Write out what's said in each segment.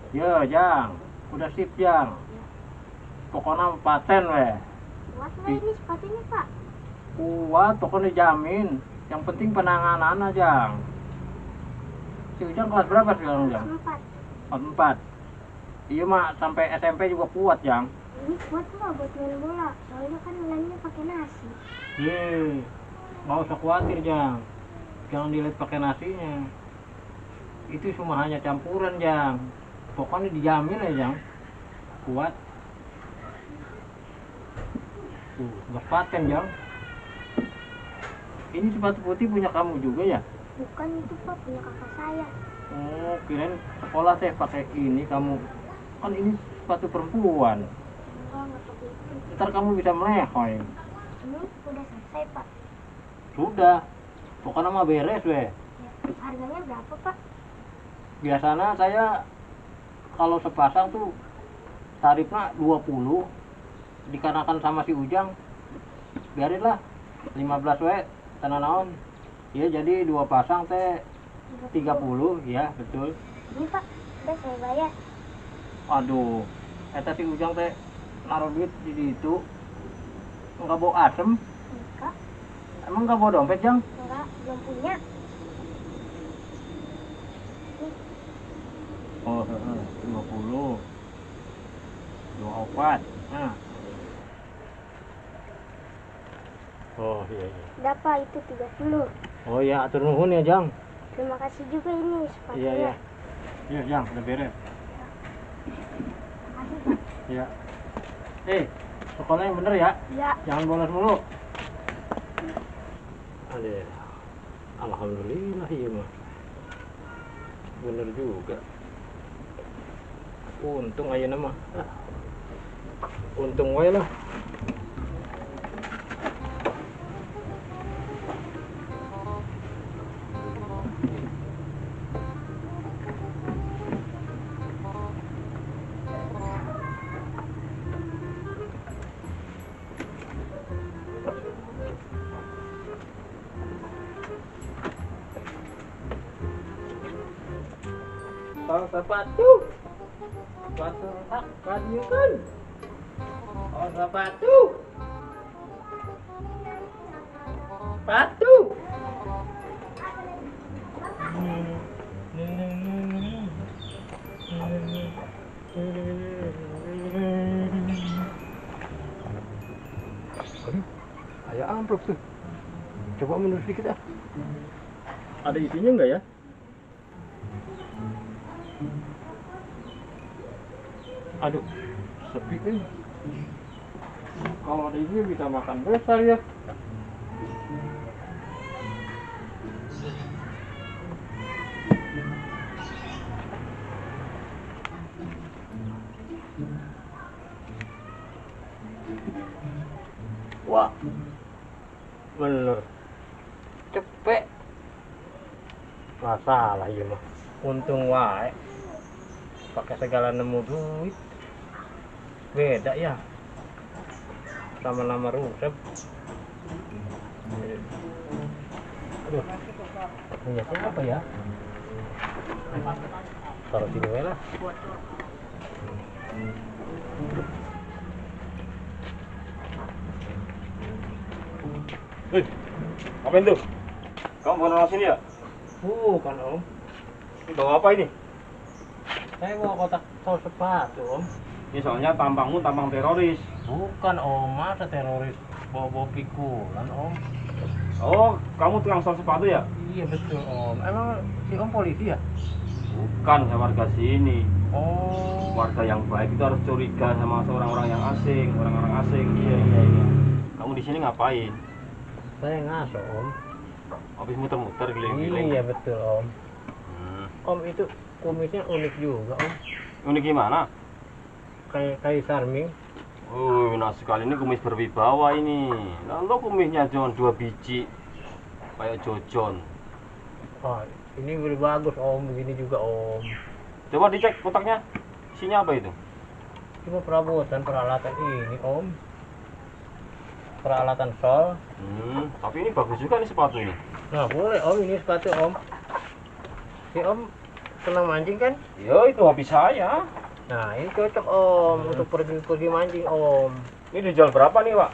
Ya, Jang. Udah sip, Jang. Pokoknya paten weh. Kuat nggak ini sepatunya Pak? Kuat, pokoknya jamin. Yang penting penanganan aja. Si Ujang kelas berapa sekarang, Jang? 4. Kelas 4. Iya, Mak. Sampai SMP juga kuat, Jang. Ini kuat nggak buat main bola? Soalnya kan nilainya pakai nasi. Nggak usah khawatir, Jang. Jangan dilihat pakai nasinya. Itu semua hanya campuran, Jang. Pokoknya dijamin ya, Jang. Kuat. Tuh, nggak paten, Jang. Ini sepatu putih punya kamu juga ya? Bukan itu Pak, punya kakak saya. Oh, kirain sekolah saya pakai ini kamu. Kan ini sepatu perempuan. Nggak pakai itu. Ntar kamu bisa melehoi. Ini udah selesai Pak. Sudah. Pokoknya mah beres weh. Ya. Harganya berapa Pak? Biasanya saya kalau sepasang tuh tarifnya 20. Dikarenakan sama si Ujang. Biarinlah 15 weh. Tanah naon. Ya jadi 2 pasang teh 30 ya betul. Ini Pak, udah saya bayar. Aduh, eta si Ujang teh naruh duit di situ. Enggak bawa asem. Enggak, Emang enggak bawa dompet, Jang? enggak, belum punya. Oh, 20. 24. Nah. Oh, iya iya. Udah Pak, itu 30. Oh ya, atur nuhun ya, Jang. Terima kasih juga ini sepatunya. Iya iya. Iya, Jang, udah beres. Makasih Pak. Iya. Sekolah yang bener ya. Ya. Jangan bolos mulu. Aduh. Alhamdulillah iya mah. Bener juga. Untung ayeuna mah. Untung wae lah. Kalau sepatu tak kajian. Oh sepatu. Sepatu. Aduh, kayak amplop tuh. Coba mundur sedikit ah. Ada isinya enggak ya? Aduh, sepi nih. Kalau ada ini bisa makan besar ya. Wah, bener. Cepet. Masalah ya mah. Untung wae. Pakai segala nemu duit. Beda ya. Sama nama rusep. Aduh. Punya siapa ya? Taruh sini wae lah. Hei, ngapain tuh? Kamu bukan orang sini ya? Bukan om. Ini bawa apa ini? Saya bawa kotak sol sepatu om. Ini soalnya tampangmu tampang teroris. Bukan om, masa teroris bawa-bawa pikulan om. Oh, kamu tukang sol sepatu ya? Iya betul om. Emang si om polisi ya? Bukan, saya warga sini. Oh. Warga yang baik itu harus curiga sama orang-orang yang asing, orang-orang asing. Iya iya iya. Kamu di sini ngapain? Saya ngaso om. Habis muter-muter keliling-keliling. Iya betul om. Hmm. Om itu kumisnya unik juga om. Unik gimana? Kayak kaisar Ming. Nah sekali ini kumis berwibawa ini. Lalu kumisnya cuma 2 biji. Kayak jojon. Oh, ini lebih bagus om, begini juga om. Coba dicek kotaknya. Isinya apa itu? Cuma perabotan peralatan ini om. Peralatan sol. Tapi ini bagus juga nih sepatu ini. Nah boleh om, ini sepatu om. Si om senang mancing kan? Yo, itu hobi saya. Nah, ini cocok Om untuk pergi mancing Om. Ini dijual berapa nih, Pak?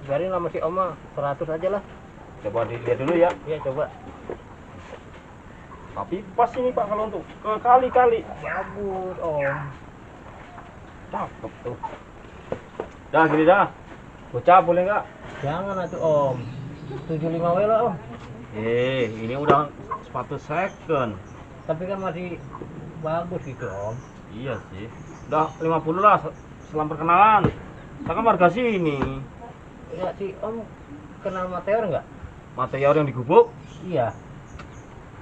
Biarin sama si Oma 100 aja lah. Coba dilihat dulu ya. Iya coba. Tapi pas ini Pak kalau untuk ke kali-kali. Bagus Om. Cakep tuh. Dah gini dah. Bocah boleh nggak? Jangan atuh Om. 75 W lah Om. Ini udah sepatu second. Tapi kan masih bagus gitu Om. Iya sih. Udah 50 lah selam perkenalan. Saya kan warga sini. Ya si Om kenal Mateor nggak? Mateor yang digubuk? Iya.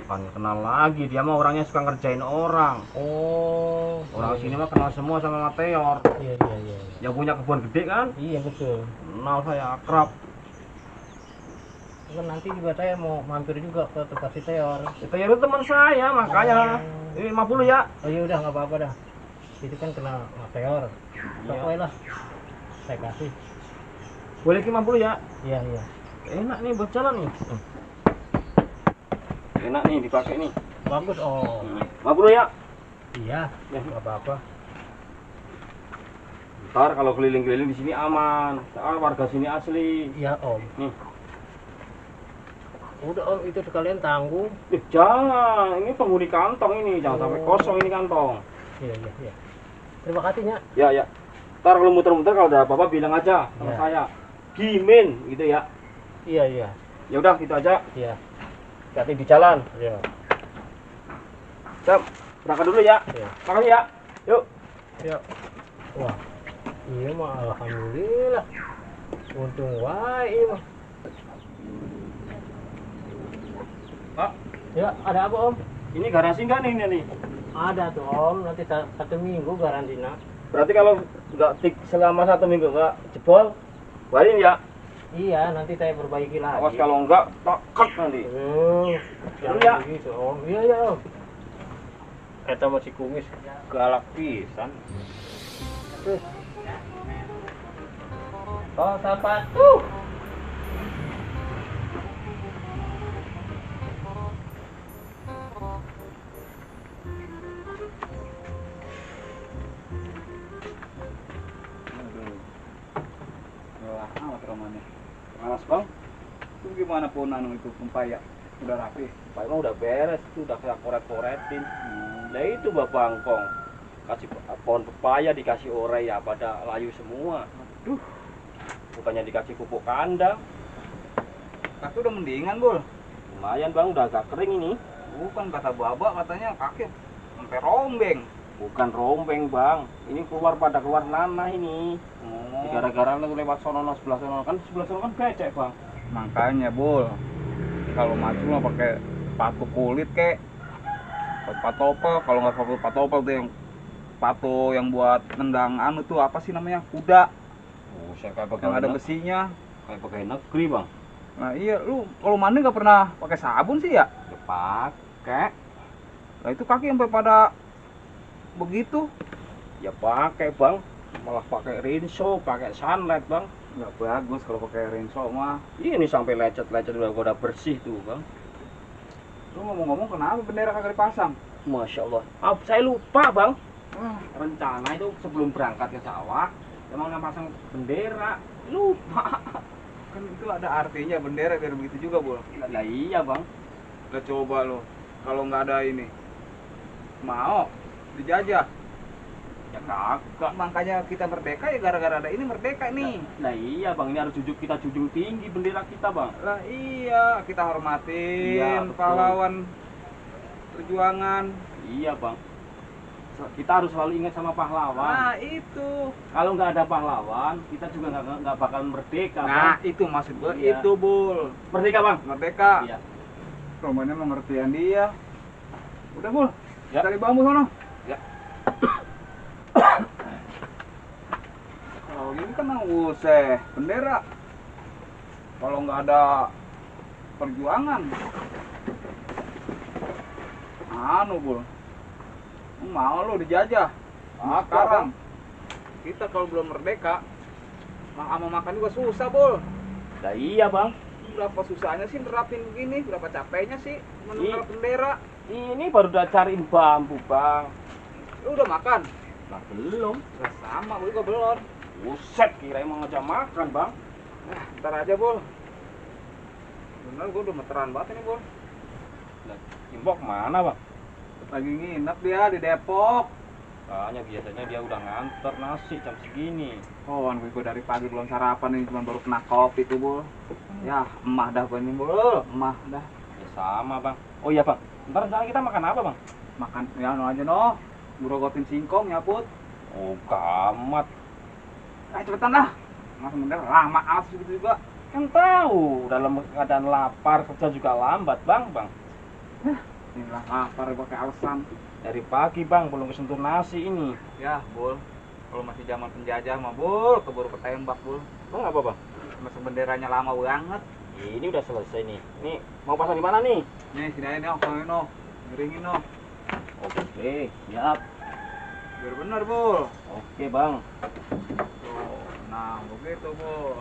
Bukan kenal lagi, dia mah orangnya suka ngerjain orang. Oh. Orang sini mah kenal semua sama Mateor. Iya. Yang punya kebun gede kan? Iya betul. Kenal saya akrab. Kan nanti juga saya mau mampir juga ke tempat si Teor. Mateor itu teman saya, makanya. Ini 50 ya. Oh iya udah nggak apa-apa dah. Itu kan kenal Mateor. Sok lah. Saya kasih. Boleh 50 ya? Iya. Enak nih buat jalan nih. Enak nih dipakai nih. Bagus Om. 50 ya? Iya. Ya nggak apa-apa. Ntar kalau keliling-keliling di sini aman. Soalnya warga sini asli. Iya Om. Nih. Udah Om itu sekalian tanggung. Jangan, ini penghuni kantong ini, jangan sampai kosong ini kantong. Iya. Terima kasihnya. Ya. Ntar kalau muter-muter kalau ada apa-apa bilang aja sama Ya. saya. Gimin gitu ya. Iya. Ya udah gitu aja. Iya. Hati di jalan. Iya. Siap, berangkat dulu ya. Iya. Makasih ya. Yuk. Ya. Wah. Iya mah alhamdulillah. Untung wae mah. Pak, Ya, ada apa Om? ini garasi nggak nih ini nih? Ada tuh Om, nanti 1 minggu garansinya. Berarti kalau nggak tik selama 1 minggu nggak jebol, balikin ya. Iya, nanti saya perbaiki lagi. Awas kalau nggak, takut nanti. Jangan ya. begitu Om. Iya Om. Kita masih kumis galak pisan. Terus. Oh, sepatu. Wah, amat romannya. Panas bang. Itu gimana pun anu itu pempaya udah rapi. Pak emang udah beres, itu udah saya koret-koretin. Nah itu bapak angkong. Kasih pohon pepaya dikasih orei ya pada layu semua. Duh. Bukannya dikasih pupuk kandang. Tapi udah mendingan, Bul. Lumayan bang, udah agak kering ini. Bukan kata Baba katanya kaki sampai rombeng. Bukan rombeng bang, ini pada keluar nanah ini. Oh. Gara-gara lu lewat sono sebelah sono kan becek bang. Makanya, Bul. Kalau maju mah pakai sepatu kulit kek. Patopel, kalau nggak sepatu patopel tuh yang sepatu yang buat nendang anu tuh apa sih namanya? Kuda. Saya kayak Yang ada besinya. kayak pegawai negeri bang. Nah iya, lu kalau mandi nggak pernah pakai sabun sih ya? Ya pakai. Nah itu kaki sampai pada begitu. Ya pakai bang. Malah pakai rinso, pakai sunlight bang. Nggak bagus kalau pakai rinso mah. Ini sampai lecet-lecet udah bersih tuh bang. Lu ngomong-ngomong kenapa bendera kagak dipasang? Masya Allah. Saya lupa bang. Rencana itu sebelum berangkat ke sawah, emang pasang bendera. Lupa. Kan itu ada artinya bendera biar begitu juga, Bul. Lah iya bang. Udah coba lo, kalau nggak ada ini, mau dijajah. Ya kagak. Makanya kita merdeka ya gara-gara ada ini merdeka nih. Nah iya bang, ini harus kita junjung tinggi bendera kita bang. Lah iya, kita hormatin Iya, betul. pahlawan perjuangan. Iya bang. Kita harus selalu ingat sama pahlawan. Nah itu. Kalau nggak ada pahlawan, kita juga nggak bakal merdeka. Nah Bang. itu maksud gua, Iya. itu Bul. Merdeka bang. Merdeka. Iya. Romannya mengertian dia. Udah Bul, Ya. cari bambu sono. Ya. Kalau gini kan usah bendera. Kalau nggak ada perjuangan, anu Bul, mau lo dijajah. Apa, Sekarang kita kalau belum merdeka, sama makan juga susah Bul. Nah iya bang. Berapa susahnya sih nerapin begini? Berapa capeknya sih menunggu bendera? Ini baru udah cariin bambu, Bang. Lu udah makan? Nah, belum. Nah, sama, gue juga belum. Buset, kirain mau ngajak makan, Bang. Nah, ntar aja, Bol. Bener, gue udah meteran banget ini, Bol. Nah, Imbok mana, Bang? Lagi nginep dia di Depok. Soalnya biasanya dia udah nganter nasi jam segini. Oh, gue dari pagi belum sarapan nih, cuma baru kena kopi tuh, Bol. Ya, emah dah gue nih, Bol. Emah dah. Ya sama, Bang. Oh iya, Bang. Ntar rencana kita makan apa, Bang? Makan, ya no aja no. Gurogotin singkong, nyaput. Oh, gamat. Cepetan dah. Mas bener, lama amat segitu juga. Kan tahu, dalam keadaan lapar, kerja juga lambat, Bang. Inilah lapar pakai alasan. Dari pagi, Bang, belum kesentuh nasi ini. Ya, Bol. Kalau masih zaman penjajah mah, Bol, keburu ketembak, Bol. Bang, apa, Bang? Masa benderanya lama banget. Ini udah selesai nih. Nih, mau pasang di mana nih? Nih, sini aja nih, pasangin no. Miringin no. Oke, siap. Biar bener, Bol. Oke, Bang. Tuh, nah begitu, Bol.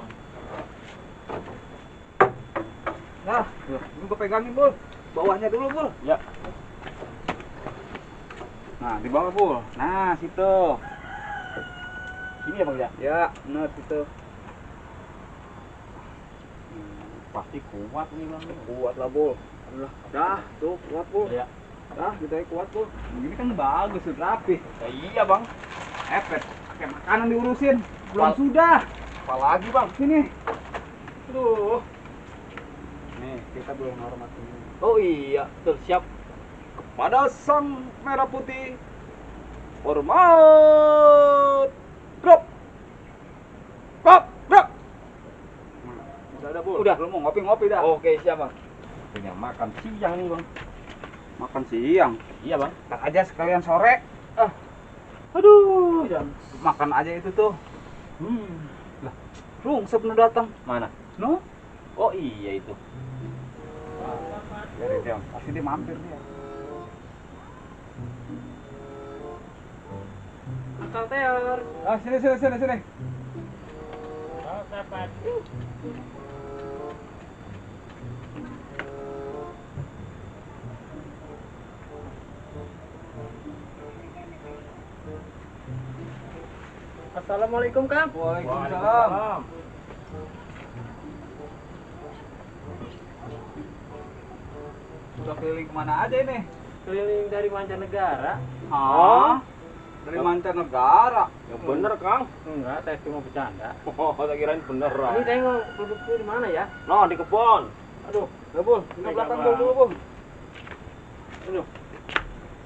Nah, ini gue pegangin, Bol. Bawahnya dulu, Bol. Ya. Nah, di bawah, Bol. Nah, situ. Ini ya, Bang, ya? Ya, bener situ. Pasti kuat nih, Bang. Kuat lah, Bol. Dah, tuh kuat, Bol. Ya. Dah, kita kuat, Bol. Begini kan bagus, sudah rapi. Ya, iya, Bang. Epet, pakai makanan diurusin. Belum Wal- sudah. Apalagi, Bang? Sini. Aduh. Nih, kita belum hormatin ini. Oh iya, betul, siap. Kepada sang merah putih, hormat. Drop. Drop, drop. Udah ada, Bul. Udah. Lu mau ngopi-ngopi dah. Oke, siap, Bang. Punya makan siang nih, Bang. Makan siang. Iya, Bang. Ntar aja sekalian sore. Aduh, jam. Makan aja itu tuh. Lah, rungsep nu datang. Mana? No? Oh iya itu. Dari dia, pasti dia mampir dia. Akang Teor. Ah, sini. Oh, dapat. Assalamualaikum, Kang. Waalaikumsalam. Udah keliling kemana aja ini? Keliling dari mancanegara. Hah? Dari mancanegara. Ya bener, Kang. Enggak, saya cuma bercanda. Oh, tak kirain Ini beneran. saya mau duduknya di mana ya? No, di kebon. Aduh, Ya, Bul. Kita Meja belakang Bang. dulu, Bul. aduh.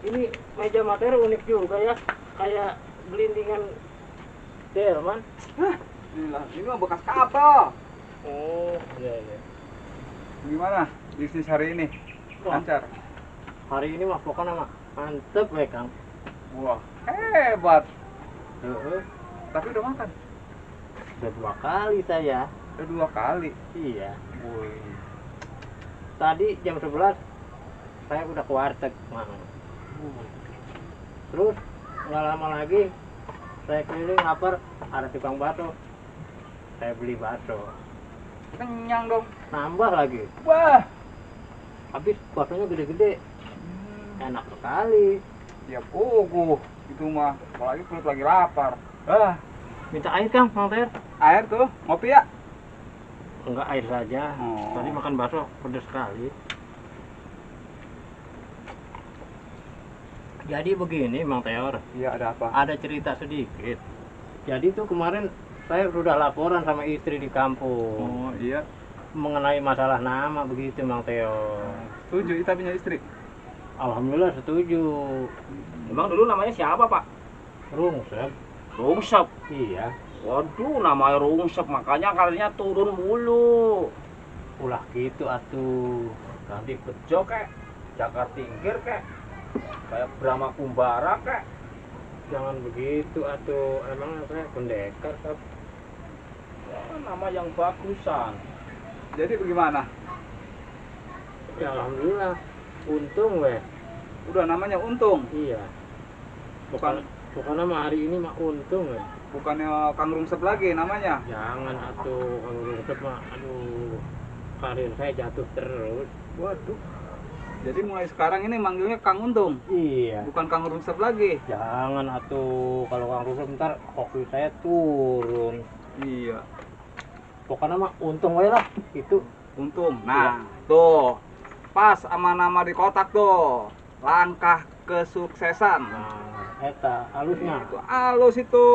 Ini meja materi unik juga ya. Kayak gelindingan delman. Inilah, ini mah bekas kapal. Oh, iya iya. Gimana bisnis hari ini? Wah. Lancar. Hari ini mah pokoknya mah mantep ya, Kang. Wah, hebat. Heeh. Tapi udah makan. Udah 2 kali saya. Udah 2 kali. Iya. Wih. Tadi jam 11 saya udah ke warteg, Mang. Terus nggak lama lagi saya keliling lapar, ada tukang bakso. Saya beli bakso. Kenyang dong. Nambah lagi. Wah. Habis baksonya gede-gede. Enak sekali. Ya puguh. Itu mah, apalagi perut lagi lapar. Ah, Minta air, Kang, Mang Ter? air tuh, ngopi ya? Enggak, air saja. Oh. Tadi makan bakso pedes sekali. Jadi begini, Mang Teor. Iya, ada apa? Ada cerita sedikit. Jadi tuh kemarin saya sudah laporan sama istri di kampung Oh, iya. mengenai masalah nama begitu, Mang Teor. Setuju, kita punya istri. Alhamdulillah setuju. Emang dulu namanya siapa, Pak? Rungsep. Rungsep. Iya. Waduh, namanya Rungsep, makanya karirnya turun mulu. Ulah gitu atuh. Ganti Bejo kek, Jakarta Tinggir kek, kayak Brahma Kumbara kek. Jangan begitu atuh. Emang saya pendekar, Kak. Wah, nama yang bagusan. Jadi bagaimana? Ya alhamdulillah. Untung weh. Udah namanya Untung. Iya. Bukan Bukan nama hari ini mah untung weh. bukannya Kang Rungsep lagi namanya. Jangan atuh, kalau rungsep mah aduh. karir saya jatuh terus. Waduh. Jadi mulai sekarang ini manggilnya Kang Untung, Iya. bukan Kang Rusep lagi. Jangan atuh, kalau Kang Rusep ntar hoki saya turun. Iya, Pokoknya mah untung wae lah itu. Untung. Nah, tuh. Pas sama nama di kotak tuh. Langkah kesuksesan. Nah, eta halusnya. Itu halus itu.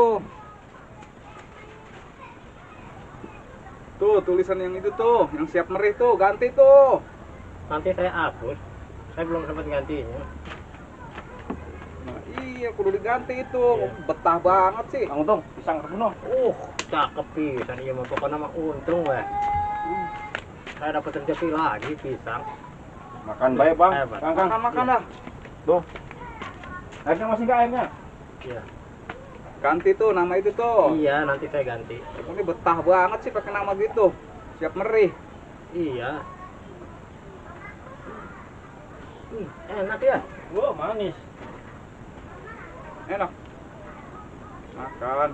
Tuh, tulisan yang itu tuh, yang siap merih tuh, ganti tuh. Nanti saya hapus. Saya belum sempat gantinya. Nah, iya, kudu diganti itu. Iya. Betah banget sih. Kang Untung, pisang rebuno. Cakep pisan iya mah pokoknya mah untung weh. Saya dapat rezeki lagi pisang. Makan baik bang. Hebat. Kang, Makan Iya. dah. Tuh. Airnya masih nggak airnya? Iya. Ganti tuh nama itu tuh. Iya, nanti saya ganti. Ini betah banget sih pakai nama gitu. Siap merih. Iya. Enak ya. Wah, manis. Enak. Makan.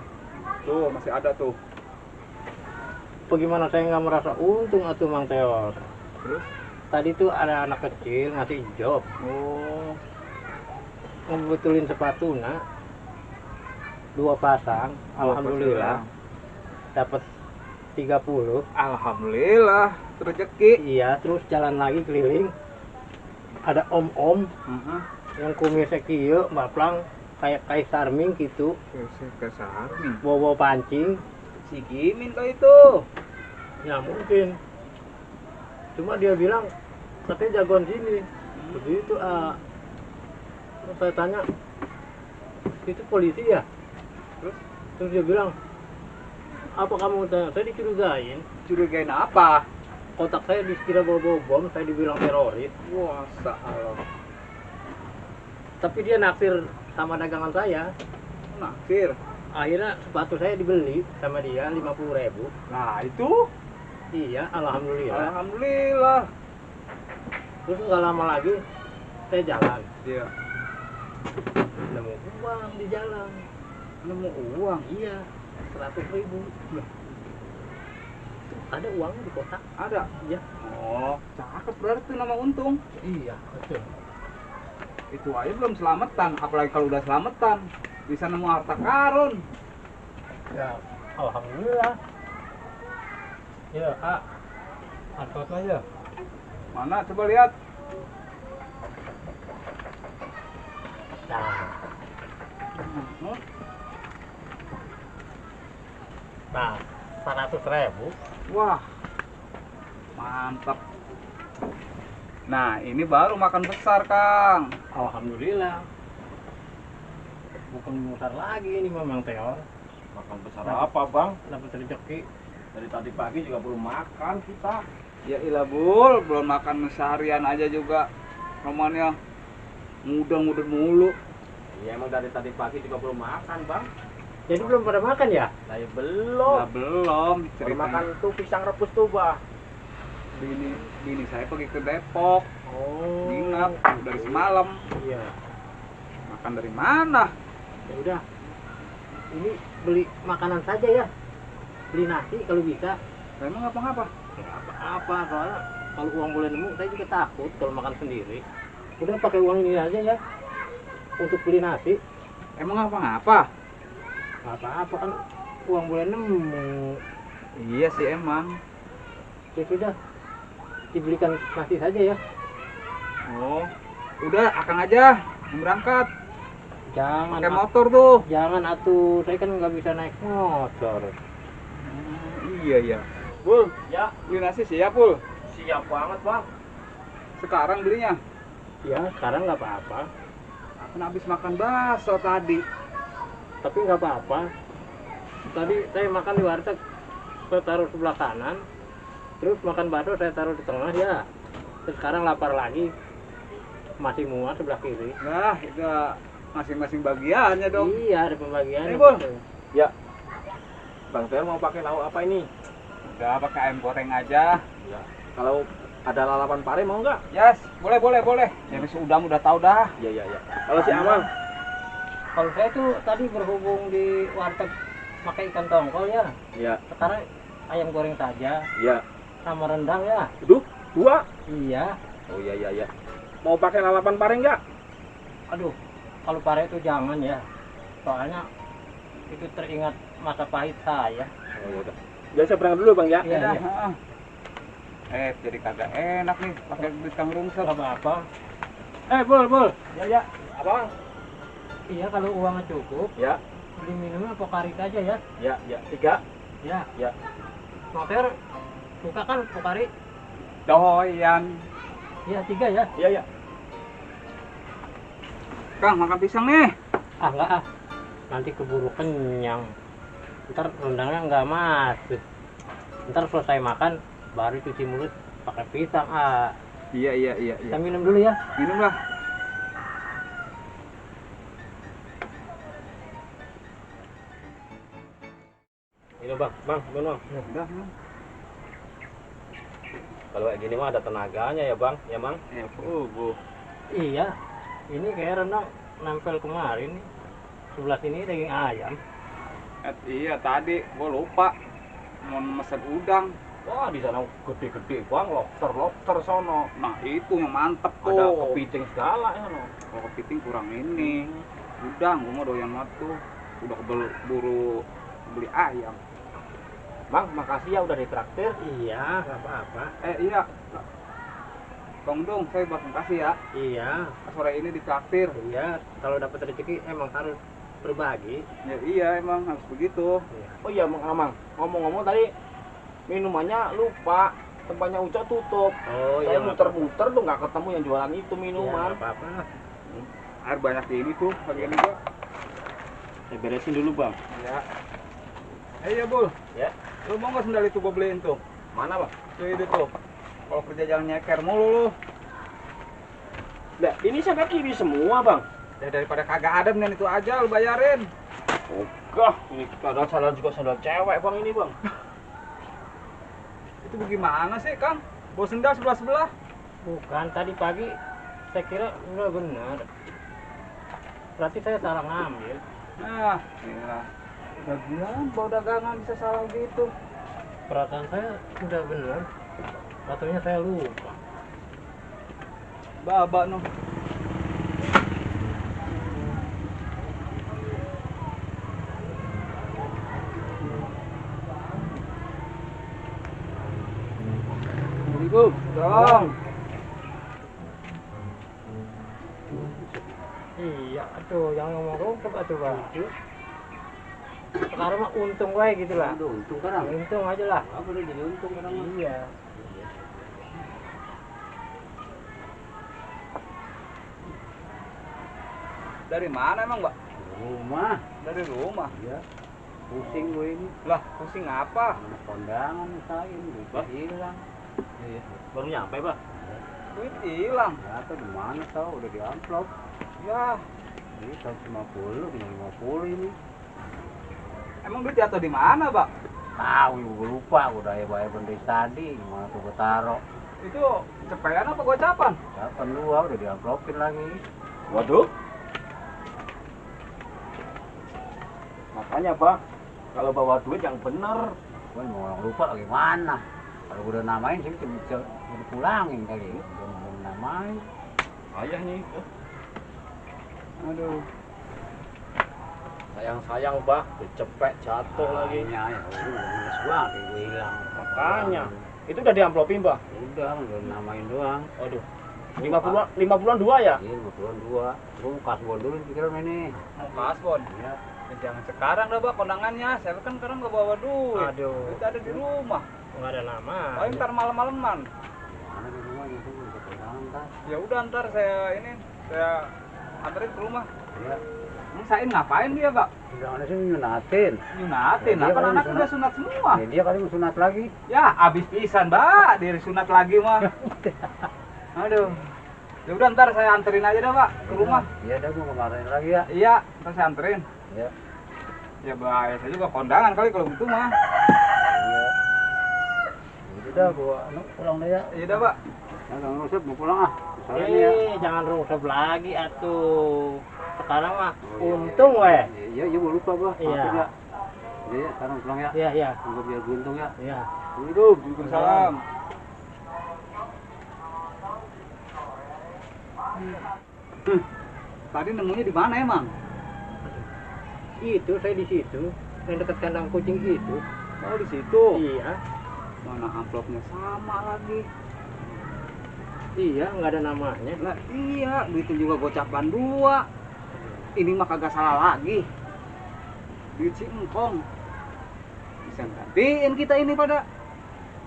Tuh, masih ada tuh. Bagaimana saya nggak merasa untung atuh Mang Teor? Terus? Tadi tuh ada anak kecil ngasih job Oh, ngebetulin sepatuna 2 pasang. Alhamdulillah dapat 30. alhamdulillah rezeki. Iya, terus jalan lagi keliling. Ada om-om yang kumisnya kieu, baplang kayak Kaisar Ming gitu, Kesar nih. bawa pancing. Si Gimin kau itu. Ya mungkin. Cuma dia bilang katanya jagoan sini. Begitu terus saya tanya, itu polisi ya? Terus dia bilang, apa kamu tanya? Saya dicurigain. Curigain apa? Kotak saya dikira bawa bom, saya dibilang teroris. Wah, salah. Tapi dia naksir sama dagangan saya. Naksir. Akhirnya sepatu saya dibeli sama dia 50.000. Nah, itu. Iya, alhamdulillah. Alhamdulillah. Terus nggak lama lagi saya jalan, Iya. nemu uang di jalan. Nemu uang. Iya, 100.000. Loh, ada uangnya di kotak. Ada. Iya. Oh, cakep berarti nama Untung. Iya, betul. Itu aja belum selamatan, apalagi kalau udah selamatan bisa nemu harta karun. Ya, alhamdulillah. Ya, angkot aja. Mana coba lihat. Nah, Hmm. nah, 100.000. Wah, mantap. Nah, ini baru makan besar, Kang. Alhamdulillah. Bukan besar lagi ini Mamang Teor. Makan besar apa bang? Dapat rezeki. Dari tadi pagi juga belum makan kita. Ya ilah Bul, belum makan seharian aja juga. Romannya mudah-mudah mulu. Iya emang dari tadi pagi juga belum makan bang. Jadi belum pada makan ya? Saya belum. Nah, belum. Baru Ceritanya makan tuh pisang rebus tuh bah. bini saya pergi ke Depok. Oh. Nginap dari semalam. Iya. Makan dari mana? Ya udah. Ini beli makanan saja ya. Beli nasi kalau bisa. Saya emang ngapa-ngapa? Nggak apa-apa, soalnya kalau uang boleh nemu saya juga takut kalau makan sendiri. Udah pakai uang ini aja ya untuk beli nasi. Emang ngapa-ngapa? Nggak apa-apa kan uang boleh nemu. Iya sih emang. Ya sudah, dibelikan nasi saja ya. Oh, udah akang aja yang berangkat. Jangan Pakai motor tuh. jangan atuh, saya kan nggak bisa naik motor. Iya iya. Bul, Ya beli nasi siap Bul. siap banget bang. Sekarang belinya. Ya sekarang nggak apa-apa, Aku habis makan bakso tadi. tapi nggak apa-apa. Tadi saya makan di warteg, saya taruh sebelah kanan, terus makan bakso saya taruh di tengah ya. Terus sekarang lapar lagi, masih muat sebelah kiri. Nah, itu masing-masing bagiannya dong. Iya, ada pembagiannya. Ini, Bun. betul. Ya. Bang Ter mau pakai lauk apa ini? Udah pakai ayam goreng aja. Ya. Kalau ada lalapan pare mau nggak? Yes, boleh. Jadi si Udam udah tahu dah. Iya iya iya. Kalau si Amal? Kalau saya tuh tadi berhubung di warteg pakai ikan tongkol ya. Iya Sekarang ayam goreng saja. iya. sama rendang ya. Aduh, 2. Iya. Oh iya. Mau pakai lalapan pare nggak? Aduh, kalau pare itu jangan ya. Soalnya itu teringat masa pahit saya. Oh ya udah. Jadi saya berangkat dulu bang ya. Iya, Udah, iya. heeh. Jadi kagak enak nih pakai duit Kang Rungsel. Gak apa-apa. Bul. Ya. Apa bang? Iya, kalau uangnya cukup, Ya. beli minumnya Pokarit aja ya. Ya. 3. Ya. Ya. Noter, suka kan Pokarit? Doyan. Iya, 3 ya. Iya. Kang, makan pisang nih. Ah, enggak ah. Nanti keburu kenyang. Ntar rendangnya nggak masuk. Ntar selesai makan, baru cuci mulut pakai pisang. Ah, Iya. kita minum dulu ya. Minum lah. Ini bang, minum. Udah, minum. Kalau kayak gini mah ada tenaganya ya bang, ya mang. Ya, Bu. Iya, ini kayak rendang nempel kemarin nih. Sebelah sini daging ayam. Iya, tadi gua lupa mau mesen udang. Wah di sana gede-gede bang, lobster sono. Nah, itu yang mantep tuh. Ada kepiting segala ya no. Kalau kepiting kurang ini. Udang, gua mau doyan banget tuh. Udah keburu beli ayam. Bang, makasih ya udah ditraktir. Iya, nggak apa-apa. Iya. Bang Dung, saya buat makasih ya. Iya, Sore ini ditraktir. iya. Kalau dapat rezeki emang harus berbagi. Ya iya, emang harus begitu. Iya. Oh iya mang, ngomong-ngomong tadi minumannya lupa, tempatnya Uca tutup. Oh Saya nggak muter-muter tuh nggak ketemu yang jualan itu apa-apa. Iya, minuman. nggak apa-apa. Air banyak di ini tuh, bagian ini gua. Saya beresin dulu bang. Ya. Iya, Bul. Ya. Lu mau nggak sendal itu gua beliin tuh? Mana bang? Tuh itu tuh. Kalau kerja jalan nyeker mulu lu. Nah, ini saya kiri semua bang. Ya daripada kagak ada mending itu aja lu bayarin. Ogah, ini kadang salah juga sandal cewek bang ini bang. Itu bagaimana sih, Kang? Bawa sendal sebelah-sebelah. Bukan, tadi pagi saya kira nggak benar. Berarti saya salah ngambil. Nah, inilah. Bagian bawa dagangan bisa salah gitu. Perasaan saya udah benar. Katanya saya lupa. Babak noh. Assalamualaikum. Dong. Iya, aduh, yang ngomong rungkep atuh bang. Sekarang mah untung wae gitu lah. Aduh, untung kan. Untung aja lah. Apa udah jadi untung kan? Iya. Dari mana emang, Mbak? Rumah. Dari rumah. Iya. Pusing gue ini. Lah, pusing apa? Mana kondangan misalnya, duitnya hilang. Iya. Baru nyampe bang. Duit hilang. Ya tuh di mana tau? Udah di amplop. Ya, Ini 150, tinggal 50 ini. emang duit jatuh di mana, Mbak? Tahu, gue lupa. Udah ya bayar benda tadi. Gimana tuh gue taruh? Itu cepean apa gocapan? Kapan dua udah diamplopin lagi. Waduh. Makanya Pak, kalau bawa duit yang bener. Gue mau orang lupa gimana? Kalau gue udah namain sih bisa dipulangin kali. Belum namain. Ayah nih. Aduh. Sayang-sayang Pak, kecepet jatuh lagi. Ya, udah minus gua kayak gue hilang. Makanya. Itu udah diamplopin Pak. Udah, udah namain doang. Aduh. 50-an 2 ya? Iya, 52. Gue mau kasbon dulu pikiran ini. Mau kasbon. Iya. Ya, jangan sekarang dah, Mbak, kondangannya. Saya kan sekarang nggak bawa duit. Aduh. Duit ada di rumah. Nggak ada nama. Oh, ntar malam-malaman. Mana di rumah itu untuk kondangan kan? Ya udah ntar saya anterin ke rumah. Iya. Emang Sain ngapain dia, Mbak? Undangannya sih nyunatin. Yunatin, Ya, dia kan kan anak disunat. udah sunat semua. Ya, dia kali mau sunat lagi. Ya, abis pisan, Mbak. Diri sunat lagi mah. Aduh. Ya udah ntar saya anterin aja dah, Mbak, ke rumah. Iya, dah gue kemarin lagi ya. Iya, ntar saya anterin. Iya. Ya bahaya saya juga kondangan kali kalau gitu mah. Iya. Udah dah gua pulang deh ya. Iya dah, Pak. Ya, Kang Rusep mau pulang ah. Soalnya nih ya. Jangan rungsep lagi atuh. Sekarang mah Oh, iya, untung weh. Iya, iya gua lupa gua. Iya. Maafin ya. Iya, sekarang pulang ya. Iya, iya. Gua biar beruntung ya. Iya. Hidup. Waalaikumsalam. Tadi nemunya di mana emang? Itu saya di situ, yang dekat kandang kucing itu. Oh di situ. Iya, Mana amplopnya sama lagi. iya nggak ada namanya. Lah iya, duitnya juga gocapan 2. Ini mah kagak salah lagi. Duit si engkong. Bisa gantiin kita ini pada.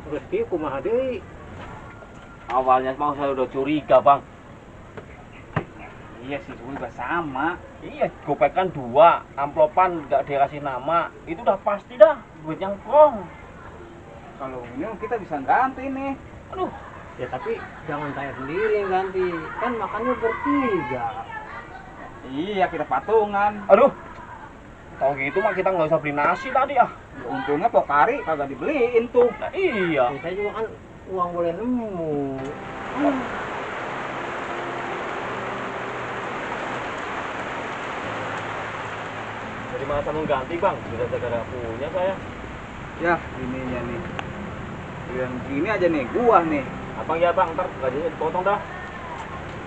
Rezeki kumaha deui. Awalnya mau saya udah curiga bang. Iya sih, gue juga sama. Iya, gopekan 2, amplopan nggak dikasih nama, itu udah pasti dah duit yang kong. Kalau ini kita bisa ganti nih. Aduh, Ya tapi jangan saya sendiri yang ganti, kan makannya bertiga. Iya, kita patungan. aduh. Kalau gitu mah kita nggak usah beli nasi tadi ah. Ya, untungnya Pokari kagak dibeliin tuh. Nah iya. Saya juga kan uang boleh nemu. Jadi masa mengganti bang, sudah segera punya saya. Ya, ininya nih. Yang gini aja nih, gua nih. Abang ya bang, ntar gajinya dipotong dah.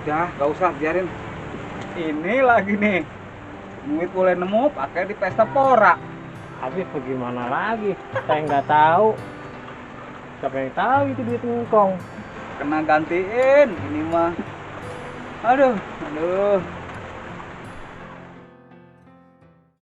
Udah, gak usah, biarin. Ini lagi nih. Duit boleh nemu pakai di pesta pora. Habis bagaimana lagi? Saya nggak tahu. Siapa yang tahu itu duit ngkong? Kena gantiin ini mah. Aduh, aduh.